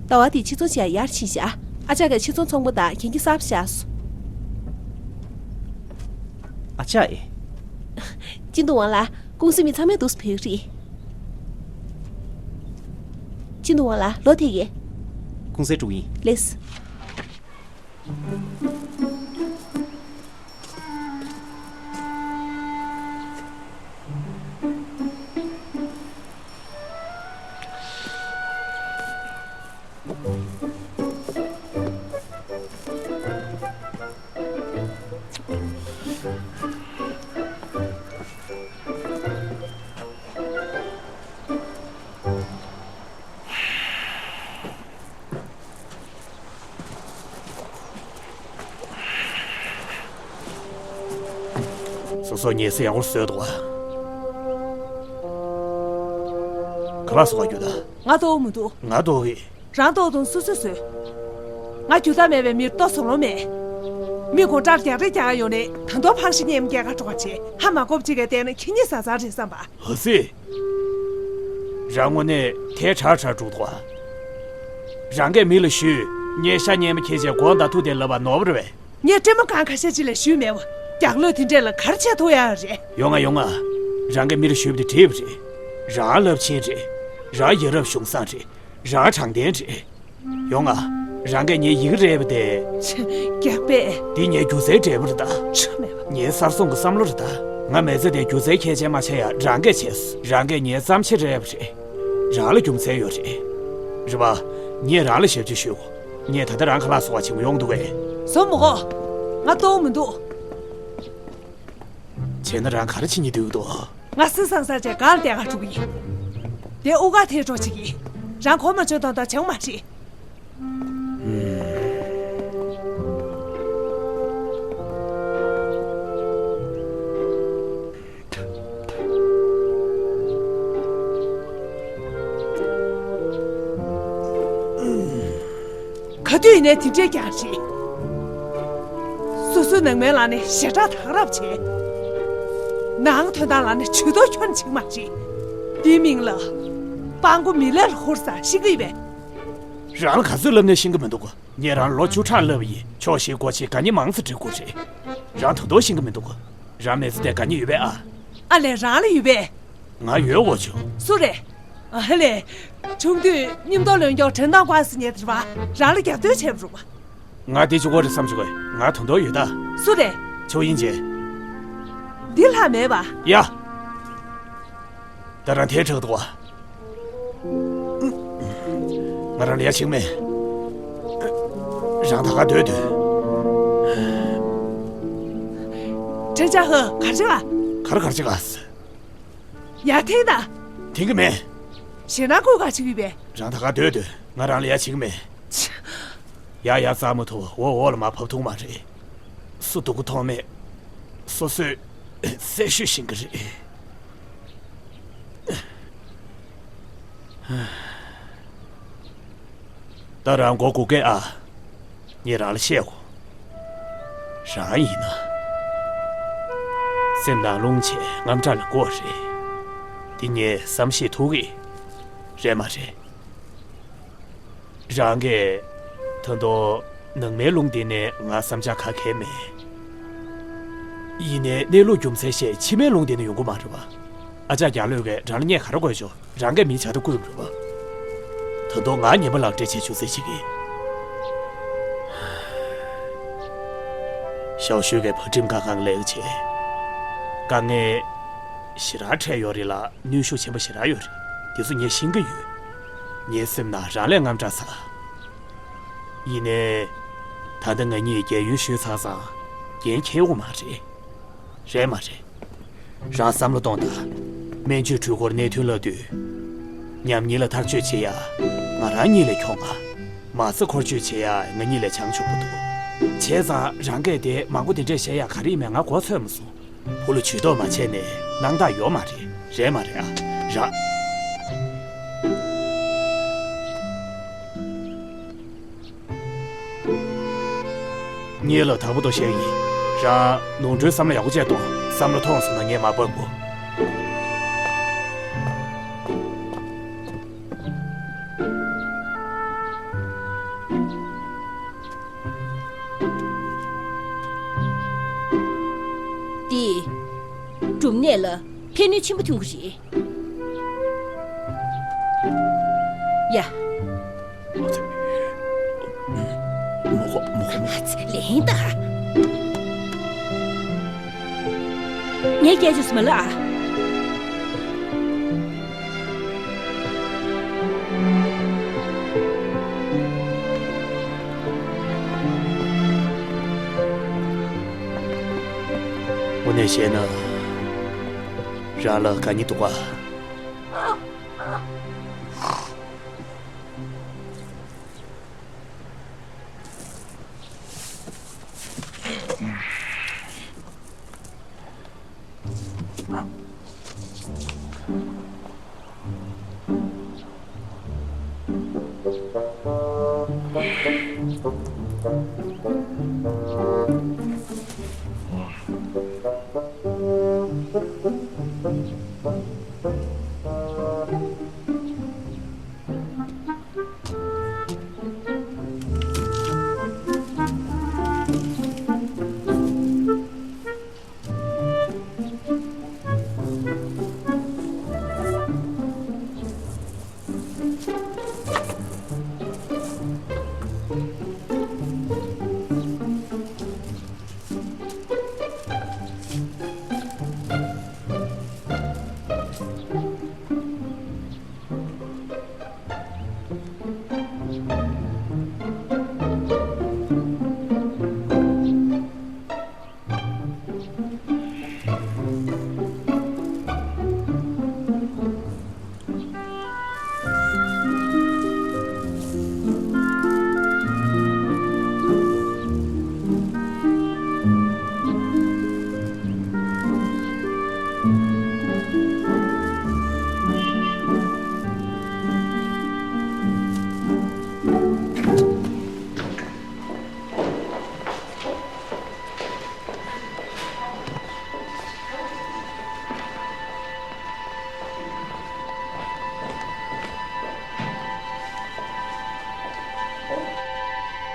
ཟླ་བ་འདིའི་ཕྱིར་ཚོང་བྱེད་ཡག་ཡར་ཕྱིན་ཤག་ཨ་ཅག་གིས་ཕྱིར་ཚོང་ཚོང་པ་དང་གན་རྒྱ་གསར་པ་བཞག་སོང་། ཨ་ཅག་ཨེ། ཅིན་ཏུང་ཝང་ལགས། ཀུང་སི་མི་ཚང་མས་འདུག་སེ་ཕེབས་ཀྱི་རེད། ཅིན་ཏུང་ཝང་ལགས། ལོག་ཐེངས་ཀྱི། ཀུང་སི་འགྲོ་གི་ཡིན། ལེགས། སོ་སོ་ཉལ་ས་ཡག་པོ་བཟོས་འདུག་ག་ག་ལ་སོགས་རྒྱུ་ད། ང་ལྟོགས་མི་འདུག་ང་ལྟོགས་གི། རང་ལྟོགས་དུས་སོ་སོས་ཟོས། ང་རྒྱུ་ད་མེད་པའི་མིར་ལྟོ་ཟ་ལོང་མེད། མི་དགོང་དག་རྒྱག་རེས་རྒྱག་ཡོང་ནས་ད་དུང་ཕངས་ཤི་གཉེན་རྒྱག་ག་འགྲོ་བ་བྱེད། ཧ་མ་གོ་བ་ཅིག་ག་བལྟས་ན་ཁྱེད་གཉིས་བཟའ་ཚང་རེད་བསམ་པ། ཧ་སི། རང་དངོས་གནས་ཐལ་དྲགས་དྲགས་འགྲོ་འདུག་ག་རང་གིས་མི་ལ་ཞུས། ཉེས་ཤ་ཉེས་མ་ཁྱེད་ཅག་མགོ་མདའ་ཐུག་དེ་ལབ་པ་ནོར་བ་རེད་པས། ངས་སྤྲེལ་མོ་གང་ཁ་ཤས་ཅིག་ལ་ཞུས་མེད་པ། རྒྱག་ལོས་དེ་འདྲས་ལ་ག་རེ་བྱེད་ཐུབ་ཡག་རེད། ཡོང་ང་ཡོང་ང་། རང་གིས་མི་ལ་ཞུས་པ་དེ་འགྲིག་པ་རེད། རང་རླབས་ཆེན་རེད། རང་ཡ་རབས་གཞུང་བཟང་རེད། རང་དྲང་བདེན་རེད། ཡོང་ང་། རང་གིས་ངའི་ཡི་གེ་རེད་པ་དེ། ཆེ། རྒྱག་པས། འདི་ངའི་སྒྱུ་རྩལ་འབྲས་བུ་རེད་ད། ཆོ་མེད་པ། ངའི་གསར་བཟོ་གི་བསམ་བློ་རེད་ད། ང་མི་ཚེ་འདིར་སྒྱུ་རྩལ་ཁྱད་ཆོས་མ་ཆགས་ཡག་རང་གིས་བྱས་སོང་། རང་གིས་ངའི་བརྩམས་ཆོས་རེད་པ་རེད། རང་ལ་རྒྱུ་མཚན་ཡོད་རེད། རེད་པ། ངས་རང་ལ་ཞབས་ཕྱི་ཞུ་དགོས། ངས་ད་ལྟ་རང་ཁ་ལག་བཟོ་བར་བྱེད་དགོས་ཡོང་འདུག་གས། བཟོ་མི་དགོས། ང་ལྟོགས་མི་འདུག་བྱས་ན་རང་ག་རེ་བྱེད་སྙིང་འདོད་ཀྱི་འདུག་ང་སེམས་བཟང་ས་བྱས་གང་བསྡད་ག་འགྲོ་གི་ཡིན། དེ་དབུགས་ཁ་ཐལ་འགྲོ་བྱེད་ཀྱི། རང་གོ་མ་ཆོད་མདོག་མདོག་བྱེད་དགོས་མ་རེད། ག་དུས་ཡིན་ནའི་དེ་འདྲས་ཀྱང་རེད། སོ་སོའི་ནང་མའི་ལག་ནས་ཞེ་དྲག་ཐག་རབ་བྱས། ནང་དོན་དག་ལ་ནི་ཇུས་གཏོགས་ཁྱོན་ནས་བྱེད་ཀྱི་མ་རེད། དེའི་མིང་ལ། སྤྲང་པོ་མི་ལས་ལ་ཧུར་ས་ཤེས་ཀྱི་ཡོད་པས། རང་ལ་ག་ཚོད་ལབ་ནའི་ཤེས་ཀྱི་མི་འདུག་ག་ངས་རང་ལ་ལོ་བཅུ་ཕྲག་བསླབས་པ་ཡིན། ཕྱོགས་བཞིའི་སྒོ་ཕྱེ་དགའ་ཉེ་མང་ཙམ་འབྲི་དགོས་རེད། རང་ད་དུང་ཤེས་ཀྱི་མི་འདུག་ག་རང་མི་ཚེ་འདིར་དགའ་ཉེ་ཡོད་པས་ཨ། ཨ་ལས། རང་ལ་ཡོད་པས། ང་ཡོད་གོ་ཆོད། སུ་རེད། ཨ་ལས། ཆུང་དུས་མཉམ་དུ་ལོན་མཁན་དྲན་སྟངས་ཀོ་ཨ་སི་ཉེ་དེ་རེད་པ། རང་ལ་རྒྱབ་སྐྱོར་བྱས་པ་རེད་པ། ང་དེ་གཅིག་པོ་རེད་བསམ་བྱུང་གས། ང་ད་དུང་ཡོད་ད། སུ་རེད། ཆོས་དབྱིངས་ཅན། འདི་ལྷག་མེད་པ། ཡ། ད་རང་དེ་དྲག་འདུག་བ། ང་རང་ལ་ཡ་བྱེད་ཀྱི་མེད། རང་ད་ག་སྡོད་སྡོད། ཁྲེན་ཅཱ་ཧེ། ག་རེ་བྱེད་ག་ག་རེ་ག་རེ་བྱེད་ག་ཡར་འཐེན་ད། འཐེན་གྱི་མེད། ཞེད་སྣང་སྐུལ་ག་བྱེད་ཀྱི་ཡོད་པས། རང་ད་ག་སྡོད་སྡོད། ང་རང་ལ་ཡ་བྱེད་ཀྱི་མེད། ཡ་ཡ་བཙལ་མ་ཐུབ། འོག་འོག་ལ་མར་བབས་ཐུབ་མ་རེད། སུ་སྡུག་གུ་མཐོང་མེད། སོ་སོས་གསལ་ཤོས་ཤེས་ཀྱི་རེད། ད་རང་མགོ་སྒུར་གས་ཨ། ངས་རང་ལ་བཤད་གོ། རང་ཡིན་ན། སེམས་ནང་རླུང་ཆེ་དངངས་སྐྲག་ལ་མགོ་རེད། འདི་ངས་བསམ་ཤེས་ཐུབ་ཀྱི་རེད་མ་རེད། རང་གིས་ད་དུང་ནང་མའི་ལུང་འདི་ནས་ང་བསམ་འཆར་ག་གེ་མེད། ཡིན་ནའི་གནས་ལུགས་རྒྱུ་མཚན་བཤད་ཕྱི་མའི་ལུང་འདི་ནས་ཡོང་གི་མ་རེད་པ། ཨ་ཅག་རྒྱག་ལོས་ཀྱིས་རང་ལ་བརྙས་ག་རེ་དགོས་བྱུང་། རང་གིས་མི་ཆགས་སྡང་བསྐུལ་བ་རེད་པ། ད་དུང་ང་ཉེས་པ་ལག་སྦྲེལ་བྱེད་ཆུག་ཟེར་བྱེད་ཀྱི། ཞའོ་ཞུས་ཀྱིས་བག་ཁྲིམས་ཁང་ཁང་ལས་ཀ་བྱེད། དཀའ་ངལ་ཞེ་དྲག་འཕྲད་ཡོད་རེད་ལ་གནོན་ཤུགས་ཆེན་པོ་ཞེ་དྲག་ཡོད་རེད། དེ་ཚོ་ངས་ཤེས་ཀྱི་ཡོད། ངའི་སེམས་ནང་རང་ལས་དངངས་སྐྲག་ཚ། ཡིན་ནའི། ད་ལྟ་ང་གཉིས་རྒན་ཡོལ་ཞུས་ཚར་ཙང་འགན་འཁྱེར་དགོས་མ་རེད། རེད་མ་རེད། རང་བསམ་བློ་གཏོང་དང་། སྨན་བཅོས་འཕྲུལ་འཁོར་གནད་དོན་སླེབས་དུས། ཉམས་ཉེས་ལ་ཐག་གཅོད་བྱེད་ཡ། ང་རང་གཉིས་ལས་གྱོང་མ། མ་རྩ་འཁོར་སྐྱོད་བྱེད་ཡ་ང་གཉིས་ལས་བྱང་ཆུབ་པོ་འདུག་བྱས་ཙང་རང་གིས་དེ་མང་པོ་དེ་འདྲས་བཤད་ཡ་ག་རེ་ཡིན་མིན་ང་མགོ་ཚོད་མ་སོང་། བུ་ལ་ཇུས་གཏོགས་མ་བྱས་ནས་སྣང་དག་ཡོད་མ་རེད། རེད་མ་རེད་ཨ། ར། ངས་ལ་དྭགས་པོ་དོ་བཤད་ཡིན། རང་ནོར་འཁྲུལ་བསམ་བློ་ཡག་པོ་བྱས་གཏོང་། བསམ་བློ་ཐོངས་སོང་ན་ངས་མ་འབབ་གོ། ནས་ལ་ཕན་ནུས་ཆེན་པོ་ཐོན་གྱི་རེད། ཡ། མོ་ཁོ་མོ་ཁོ་མོ། ལེན་ད། ངས་སྐད་ཆ་སུ་མ་ལ་ཨ། དངོས་གནས་བཤད་ན། རང་ལ་དགའ་ཉེ་འདུག་ག།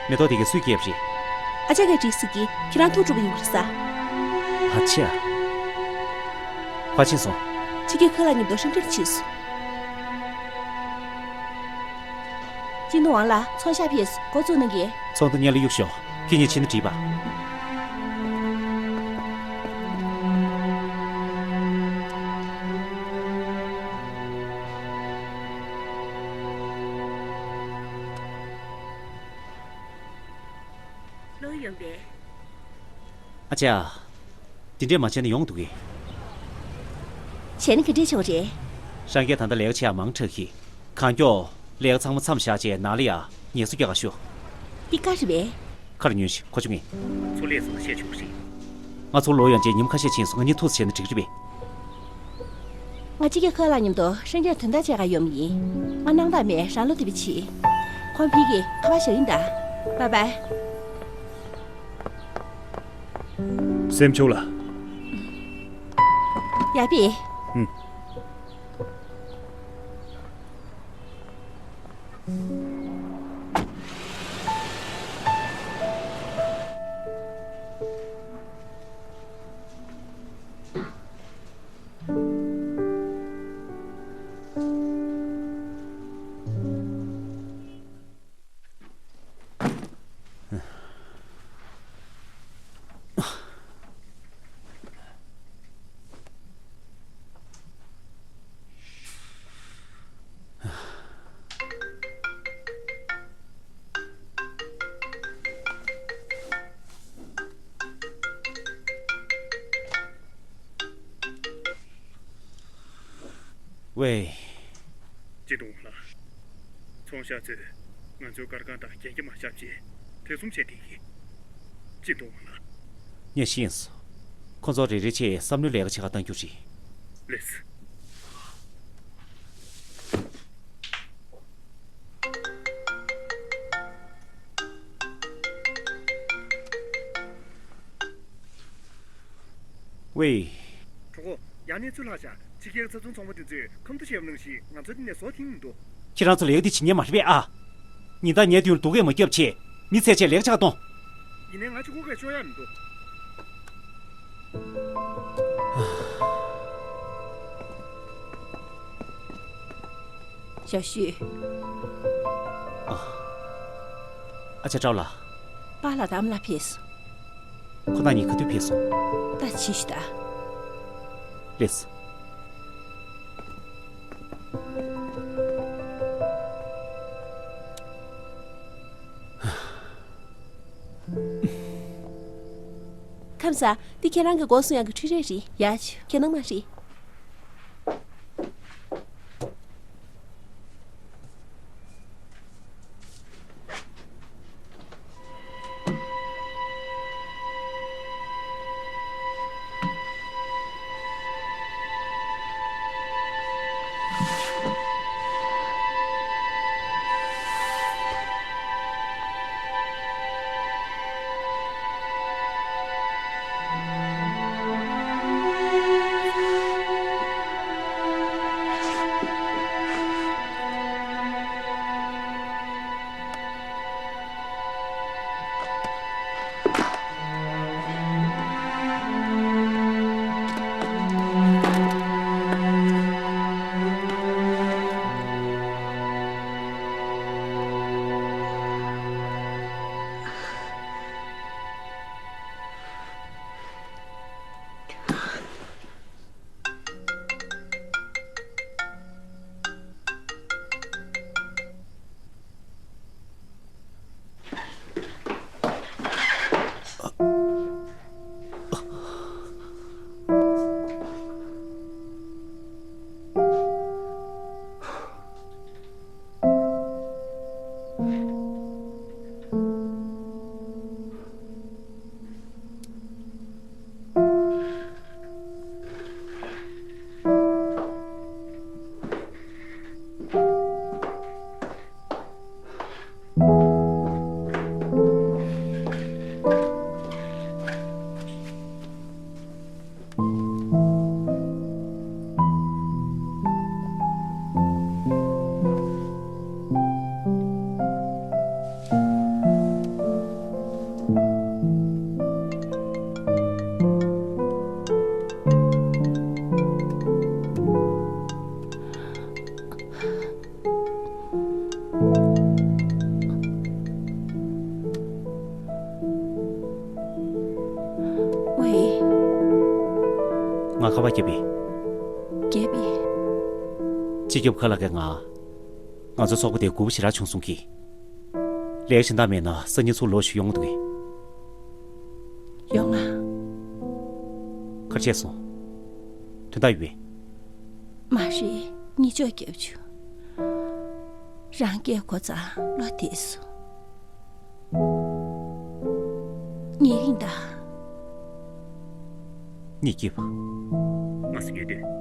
མེ་ཏོག་དེ་ག་སུས་བསྐྱལ་བ་རེད། ཨ་ཅག་གིས་བསྒྲིགས་ཟེར་གི། ཁྱེད་རང་ཐུགས་སྤྲོ་པོ་ཡོང་གི་རེད་ཟེར། ཨ་ཅག་ཕར་ཕྱིན་སོང་། ཕྱི་རྒྱལ་ཁོ་ལ་མཉམ་དུ་ཧྲིན་ཀྲིན་ཕྱིན་སོང་། ཅིན་ཏུང་ཝང་ལགས། ཚོང་ཤག་ཕེབས་སོང་། འགོ་བཙུགས་གནང་གི། ཚོང་དུ་སྔོན་ལ་གཡུག་ཤོག་ཁྱེད་གཉིས་ཕྱིན་ན་འགྲིག་པ། ལོ་ཡོང་པས། ཨ་ཅག་དེ་འདྲས་མ་བྱས་ན་ཡོང་འདུག་གི། བྱས་ན་ག་འདྲས་བྱུང་རེད། ཧྲང་གིས་ད་ལྟ་ལས་ཀ་བྱེད་ཡག་མང་དྲགས་ཀྱི། གང་མགྱོགས་ལས་ཀ་ཚང་མ་མཚམས་བཞག་རྗེས་ནང་ལ་ཡ་ངལ་གསོ་རྒྱག་ག་ཤོག་འདི་ག་རེད་པས། ཁ་ར་ཉོན་ཞིག་ཁོ་ཆུང་ངེ། ཚོ་ལས་སོང་བཤད་ཆོག་རེད། ང་ཚོ་ལོ་ཡོང་རྗེས་ཉིན་ཁ་ཤས་ཕྱིན་སོང་། ང་གཉིས་ཐུག་བྱས་ན་འགྲིག་རེད་པས། ང་ཕྱི་རྒྱལ་ཁོ་ལ་མཉམ་དུ་ཧྲེང་ཀྲེན་དོན་དག་བྱེད་ག་ཡོང་ཡིན། ང་སྣང་དག་མེད། རང་བློ་བདེ་པོ་བྱེད། ཁོང་ཕ་གིར་ཁ་པར་བཞག་ཡིན་ད། བཱའི་བཱའི། སེམས་ཆུང་ལ། ཡ་པི། ཨུམ། ཝེ། ཅིན་ཏུང་ཝང་ལགས། ཚོང་ཤག་ཚོས་ང་ཚོའི་སྐར་ཁང་དང་རྒྱན་ཆ་མ་བཞག་ཅེས་ཐེ་ཚོམ་བྱས་བསྡད་ཀྱི། ཅིན་ཏུང་ཝང་ལགས། ངས་ཤེས་སོང་། ཁོ་ཚོ་རེ་རེ་བྱས་བསམ་བློའི་ལས་ཀ་བྱེད་ག་བཏང་རྒྱུ་རེད། ལགས་སོ། ཝེ། གྲོགས་པོ། ཡང་གནས་ཚུལ་ལྷག་བཞག་ཕྱི་རྒྱལ་ཚ་ཚོང་ཚོང་པ་དེ་ཚོས་ཁ་མདོ་བྱས་པ་ནང་བཞིན་ང་ཚོ་འདི་ནས་བཟོ་ཐེངས་མི་འདུག་ཁྱེད་རང་ཚོ་ལས་ཀ་འདི་བྱེད་མཁན་མ་རེད་པས་ཨ། ཉིན་ལྟར་ངའི་མདུན་ལ་སྡུག་སྐད་མ་རྒྱབ་བྱས། མི་ཚད་ཆེད་ལས་ཀ་བྱེད་ག་གཏོང་། ཡིན་ནའི་ང་ཕྱི་གོ་སྐད་ཤོར་ཡ་མི་འདུག་ཞབས་ཞུ། ཨ། ཨ་ཅག་ཀྲའོ་ལགས། པཱ་ལགས་དང་ཨ་མ་ལགས་ཕེབས་སོང་། ཁོ་ན་ཉིན་ག་དུས་ཕེབས་སོང་། ད་ཕྱི་ཞུ་ད། ལེས། ཁམས་བཟང་། འདི་ཁྱེད་རང་གི་སྒོ་སྲུང་ཡག་གི་འཕྲུལ་རས་རེད། ཡ་ཆུ་ཁྱེད་ནང་མ་རེད། ཝེ། ང་ཁ་པར་བརྒྱབ་པས། བརྒྱབ་པས། སྤྱི་ཁྱབ་ཁ་ལག་གིས་ང་། ང་ཚོ་ཚོགས་པ་དེ་དགུ་པོ་ཞེ་དྲག་བྱུང་སོང་གི། ལས་གཞན་དག་མེད་ན་སང་ཉིན་ཚུར་ལོག་ཞུ་ཡོང་འདུག་གས། ཡོང་ང་། ག་རེ་བྱས་སོང་། དོན་དག་ཡོད་པས། མ་རེད། གཉིད་ཅོག་བརྒྱབ་བྱུང་། རང་སྐད་གོ་ཙང་བློ་བདེ་སོང་། གཉིད་རིང་ད། གཉིད་སྐྱིད་པ། ང་སུ་ཉོས་དུས།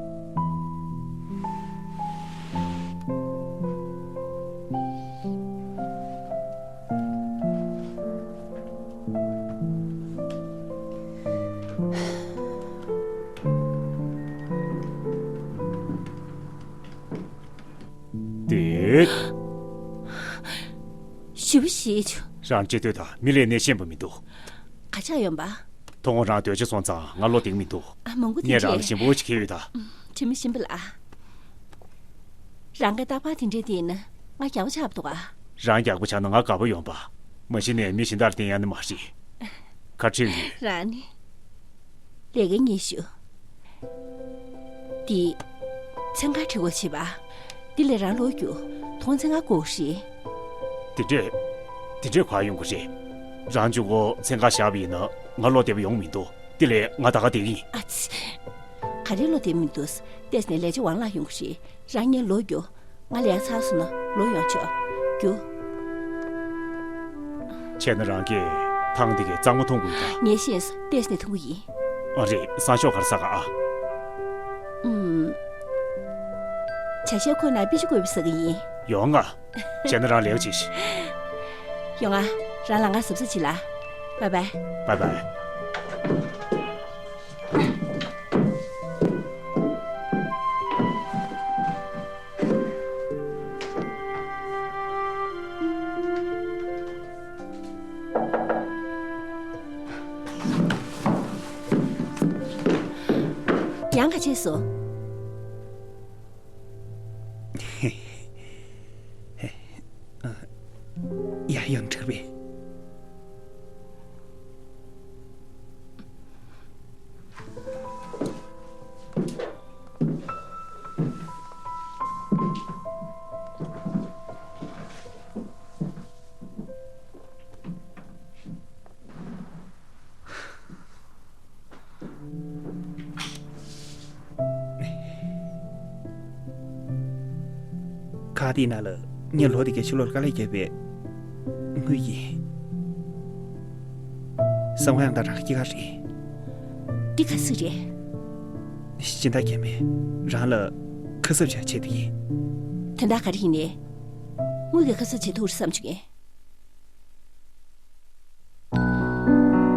དེ། ཞེ་པོ་ཞིག་བྱུང་། རང་སྤྱི་འཐུས་དང་མི་ལས་གནས་ཤེས་པ་མི་འདུག་ག་ཆགས་ཡོང་པ། ཐོག་ཁོང་རང་སྡོད་ཆ་སོང་ཙང་ང་བློ་གཏིང་མི་འདུག་ཨ། མང་པོ་དེ་ངས་རང་ལ་འདྲས་ཞིམ་པོ་ཞིག་ཁྱེར་ཡོད་ད། དྲི་མ་ཞིམ་པ་ལ། རང་གི་རྟག་པར་དེ་འདྲས་དེ་ཡིན་ན་ང་རྒྱགས་པ་ཆགས་པ་འདུག་ཨ། རང་རྒྱགས་པ་ཆགས་ན་ང་དགའ་པོ་ཡོང་པ། མ་གཞི་ནས་མི་གཞན་དག་ལ་བསྟེན་ཡ་ནི་མ་རེད། ག་རེ་ཡིན། རང་ནི། ལས་ཀའི་སྙན་ཞུ། འདི། ཚན་ཁ་ཁྲིད་སྒོ་བྱེད་པ། འདི་ལས་རང་ལོག་རྒྱུ། ཐོང་ཚན་ཁ་སྒོ་རེད། དེ་འདྲས། དེ་འདྲས་ག་ཡོང་གི་རེད། རང་གཅིག་པོ་ཚན་ཁ་བཞག་པ་ཡིན་ན་ང་བློ་བདེ་པོ་ཡོང་མི་འདུག་དེ་ལས་ང་ད་ག་བསྡད་ཀྱི་ཡིན། ཨ་ཙི། ག་རེ་བློ་བདེ་མི་འདུག་ལྟས་ནས་ལས་བྱེད་དབང་ལག་ཡོང་གི་རེད། རང་ངས་ལོག་རྒྱུ། ང་ལས་ཚར་སོང་ན་ལོག་ཡོང་ཆོག་རྒྱུ། བྱས་ན་རང་གིས་ཐང་འདི་གའི་གཙང་མ་འཐུང་དགོས་ད། ངས་ཤེས་སོང་། ལྟས་ནས་འཐུང་གི་ཡིན། ཨ་རེད། སང་ཞོགས་ག་རེ་ཟ་ག་ཨ། ཨུམ། ཇ་ཤ་ཁོལ་ན་པི་ཅི་བསྐོལ་བ་ཟ་གི་ཡིན། ཡོང་ང་། བྱས་ན་རང་ལེའུ་ཅིག་ཡོང་ང་། རང་ལ་ང་གཟབ་གཟབ་བྱེད་ལ། བའི་བའི། བའི་བའི། ཡང་ག་བྱས་སོང་། ཡང་འགྲིག་པས། ཁ་དེའི་ནང་ལ་ངས་ལོ་དེ་གའི་ཕྱི་ལོགས་ལ་དཀའ་ལས་བརྒྱབ་པའི་དངུལ་ཡིན། བསམ་བློ་ཡང་དག་རང་གི་སྐྱེས་སྐར་རེད། འདི་ག་ཚོད་རེད། སྦྱིན་བདག་རྒན་པས་རང་ལ་ཁ་གསབ་བྱ་ཆེད་དུ་ཡིན། དོན་དག་ག་རེ་ཡིན་ནའི། དངུལ་གྱི་ཁ་གསབ་བྱེད་ཐུབ་རེད་བསམ་བྱུང་ངས།